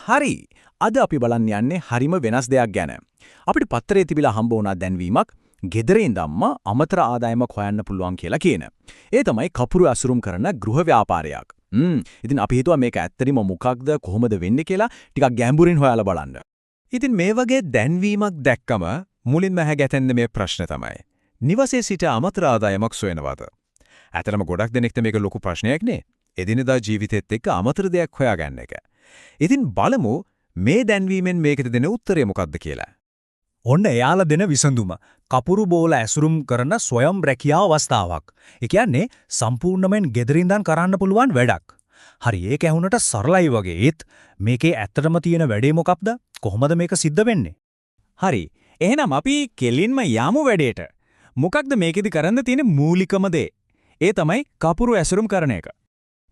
හරි. අද අපි බලන්න යන්නේ හරිම වෙනස් දෙයක් ගැන. අපිට පත්තරේ තිබිලා හම්බ වුණා දැන්වීමක් ගෙදර ඉඳන්ම අමතර ආදායමක් හොයන්න පුළුවන් කියලා කියන. ඒ තමයි කපුරු ඇසුරුම් කරන ගෘහ ව්‍යාපාරයක්. ඉතින් අපි හිතුවා මේක ඇත්තටම මොකක්ද, කොහොමද වෙන්නේ කියලා ටිකක් ගැඹුරින් හොයාලා බලන්න. ඉතින් මේ වගේ දැන්වීමක් දැක්කම මුලින්ම ඇහැ ගැටෙන්නේ මේ ප්‍රශ්න තමයි. නිවසේ සිට අමතර ආදායමක් සොයනවාද? ඇත්තටම ගොඩක් දෙනෙක්ට මේක ලොකු ප්‍රශ්නයක් නේ. එදිනෙදා ජීවිතෙත් එක්ක අමතර දෙයක් හොයාගන්න එක. ඉතින් බලමු මේ දැන්වීමෙන් මේකට දෙන උත්තරය මොකක්ද කියලා. ඔන්න එයාලා දෙන විසඳුම කපුරු බෝල ඇසුරුම් කරන ස්වයං රැකියා අවස්ථාවක්. ඒ කියන්නේ සම්පූර්ණයෙන් ගෙදර ඉඳන් කරන්න පුළුවන් වැඩක්. හරි, ඒක ඇහුනට සරලයි වගේ. ඒත් මේකේ ඇත්තටම තියෙන වැඩේ මොකක්ද? කොහොමද මේක සිද්ධ වෙන්නේ? හරි. එහෙනම් අපි කෙලින්ම යමු වැඩේට. මොකක්ද මේකෙදි කරන්න තියෙන මූලිකම දේ? ඒ තමයි කපුරු ඇසුරුම් කරන එක.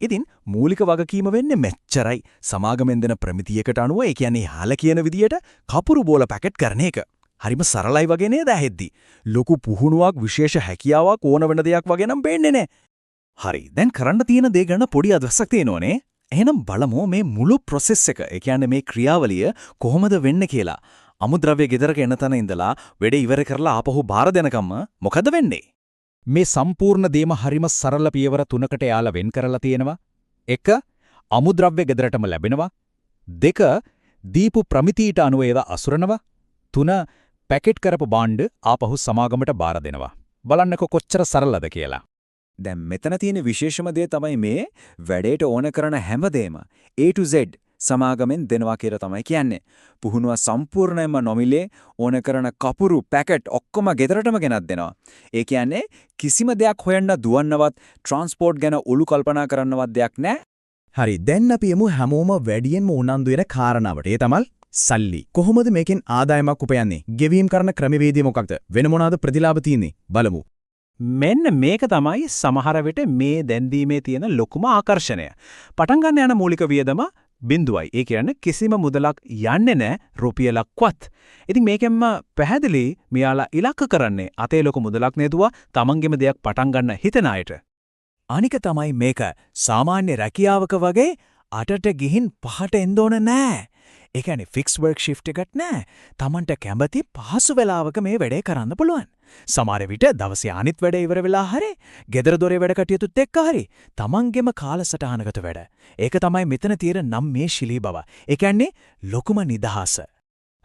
ඉතින් මූලික වගකීම වෙන්නේ මෙච්චරයි. සමාගමෙන් දෙන ප්‍රමිතියකට අනුව, ඒ කියන්නේ එයාලා කියන විදියට කපුරු බෝල පැකට් කරන එක. හරිම සරලයි වගේ නේද ඇහෙද්දි? ලොකු පුහුණුවක්, විශේෂ හැකියාවක් ඕන වෙන දෙයක් වගේ නම් පේන්නේ නෑ. හරි. දැන් කරන්න තියෙන දේ ගැන පොඩි අදහසක් තියෙනවනේ. එහෙනම් බලමු මේ මුළු ප්‍රොසෙස් එක, ඒ කියන්නේ මේ ක්‍රියාවලිය කොහොමද වෙන්නේ කියලා. අමුද්‍රව්‍ය ගෙදරක එන තැන ඉඳලා වැඩේ ඉවර කරලා ආපහු බාර දෙනකම්ම මොකද වෙන්නේ? මේ සම්පූර්ණ දේම හරිම සරල පියවර තුනකට එයාලා වෙන් කරලා තියෙනවා. 1, අමුද්‍රව්‍ය ගෙදරටම ලැබෙනවා. 2, දීපු ප්‍රමිතියට අනුව ඒවා අසුරනවා. 3, පැකට් කරපු භාණ්ඩ ආපහු සමාගමට බාර දෙනවා. බලන්නකො කොච්චර සරලද කියලා. දැන් මෙතන තියෙන විශේෂම දේ තමයි මේ වැඩේට ඕන කරන හැමදේම A to Z සමාගමෙන් දෙනවා කියලා තමයි කියන්නේ. පුහුණුව සම්පූර්ණයෙන්ම නොමිලේ, ඕන කරන කපුරු පැකට් ඔක්කොම ගෙදරටම ගෙනත් දෙනවා. ඒ කියන්නේ කිසිම දෙයක් හොයන්න දුවන්නවත්, ට්‍රාන්ස්පෝර්ට් ගැන ඔලු කල්පනා කරන්නවත් දෙයක් නැහැ. හරි, දැන් අපි යමු හැමෝම වැඩියෙන්ම උනන්දු වෙන කාරණාවට. ඒ තමයි සල්ලි. කොහොමද මේකෙන් ආදායමක් උපයන්නේ? ගෙවීම් කරන ක්‍රමවේදය මොකක්ද? වෙන මොනවාද ප්‍රතිලාභ තියෙන්නේ? බලමු. මෙන්න මේක තමයි සමහර විට මේ දැන්වීමේ තියෙන ලොකුම ආකර්ෂණය. පටන් ගන්න යන මූලික වියදම බිඳුවයි. ඒ කියන්නේ කිසිම මුදලක් යන්නේ නැහැ, රුපියලක්වත්. ඉතින් මේකෙන්ම පැහැදිලි මෙයාලා ඉලක්ක කරන්නේ අතේ ලොකු මුදලක් නැතුව තමන්ගෙම දෙයක් පටන් ගන්න හිතන අයට. අනික තමයි මේක සාමාන්‍ය රැකියාවක වගේ 8ට ගිහින් 5ට එන්න ඕන නෑ. ඒ කියන්නේ ෆික්ස් වර්ක් ෂිෆ්ට් එකක් නෑ. තමන්ට කැමති පහසු වෙලාවක මේ වැඩේ කරන්න පුළුවන්. සමහර විට දවසේ අනිත් වැඩ ඉවර වෙලා හරි, ගෙදර දොරේ වැඩ කටයුතුත් එක්ක හරි, තමන්ගෙම කාලසටහනකට වැඩ. ඒක තමයි මෙතන තියෙන නම්‍යශීලී බව. ඒ කියන්නේ ලොකුම නිදහස.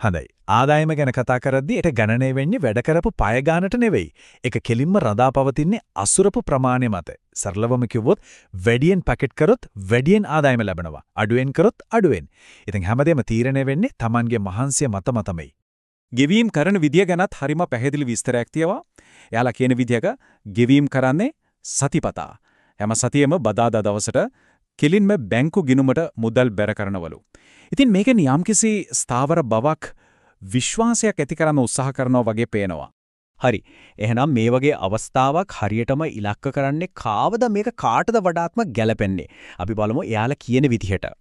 හොඳයි. ආදායම ගැන කතා කරද්දී ඒක ගණනය වෙන්නේ වැඩ කරපු පැය ගානට නෙවෙයි. ඒක කෙලින්ම රඳා පවතින්නේ අසුරපු ප්‍රමාණය මත. සරලවම කිව්වොත්, වැඩියෙන් පැකට් කරොත් වැඩියෙන් ආදායම ලැබෙනවා. අඩුවෙන් කරොත් අඩුවෙන්. ඉතින් හැමදේම තීරණය වෙන්නේ තමන්ගේ මහන්සිය මතම තමයි. ගෙවීම් කරන විදිය ගැනත් හරිම පැහැදිලි විස්තරයක් තියෙනවා. එයාලා කියන විදියක ගෙවීම් කරන්නේ සතිපතා. හැම සතියෙම බදාදා දවසට කෙලින්ම බැංකු ගිණුමට මුදල් බැර කරනවලු. ඉතින් මේකෙන් යම්කිසි ස්ථාවර බවක්, විශ්වාසයක් ඇති කරන්න උත්සාහ කරනවා වගේ පේනවා. හරි. එහෙනම් මේ වගේ අවස්ථාවක් හරියටම ඉලක්ක කරන්නේ කාවද? මේක කාටද වඩාත්ම ගැලපෙන්නේ? අපි බලමු එයාලා කියන විදිහට.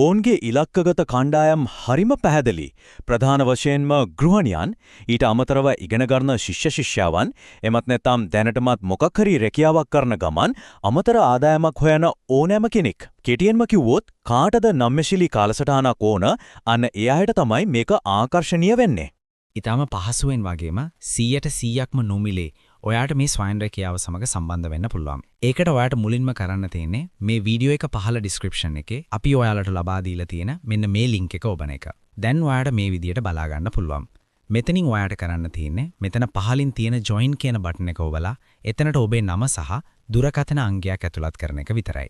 ඔවුන්ගේ ඉලක්කගත කණ්ඩායම් හරිම පැහැදිලි. ප්‍රධාන වශයෙන්ම ගෘහණියන්, ඊට අමතරව ඉගෙන ගන්න ශිෂ්‍ය ශිෂ්‍යාවන්, එමත් නැත්නම් දැනටමත් මොකක් හරි රැකියාවක් කරන ගමන් අමතර ආදායමක් හොයන ඕනෑම කෙනෙක්. කෙටියෙන්ම කිව්වොත්, කාටද නම්‍යශීලී කාලසටහනක් ඕන, අන්න ඒ අයට තමයි මේක ආකර්ෂණීය වෙන්නේ. ඊටම පහසුවෙන් වගේම 100ට 100ක්ම නොමිලේ ඔයාට මේ ස්වයං රැකියාව සමග සම්බන්ධ වෙන්න පුළුවන්. ඒකට ඔයාට මුලින්ම කරන්න තියෙන්නේ මේ වීඩියෝ එක පහළ ඩිස්ක්‍රිප්ෂන් එකේ අපි ඔයාලට ලබා දීලා තියෙන මෙන්න මේ ලින්ක් එක ඔබන එක. දැන් ඔයාට මේ විදියට බලා ගන්න පුළුවන්. මෙතනින් ඔයාට කරන්න තියෙන්නේ මෙතන පහලින් තියෙන join කියන බටන් එක ඔබලා එතනට ඔබේ නම සහ දුරකථන අංකයක් ඇතුළත් කරන එක විතරයි.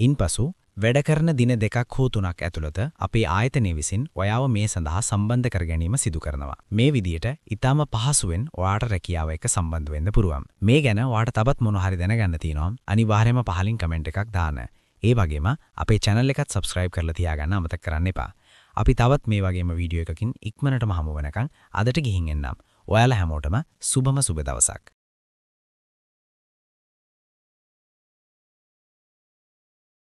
ඉන්පසු වැඩ කරන දින 2 හෝ 3ක් ඇතුළත අපේ ආයතනය විසින් ඔයාව මේ සඳහා සම්බන්ධ කර ගැනීම සිදු කරනවා. මේ විදියට ඊටම පහසුවෙන් ඔයාට රැකියාව එක්ක සම්බන්ධ වෙන්න පුළුවන්. මේ ගැන ඔයාට තවත් මොන හරි දැනගන්න තියෙනවා, අනිවාර්යයෙන්ම පහලින් කමෙන්ට් එකක් දාන්න. ඒ වගේම අපේ channel එකත් subscribe කරලා තියාගන්න අමතක කරන්න එපා. අපි තවත් මේ වගේම වීඩියෝ එකකින් ඉක්මනටම හමු වෙනකන් අදට ගිහින් එන්නම්. ඔයාලා හැමෝටම සුබම සුබ දවසක්.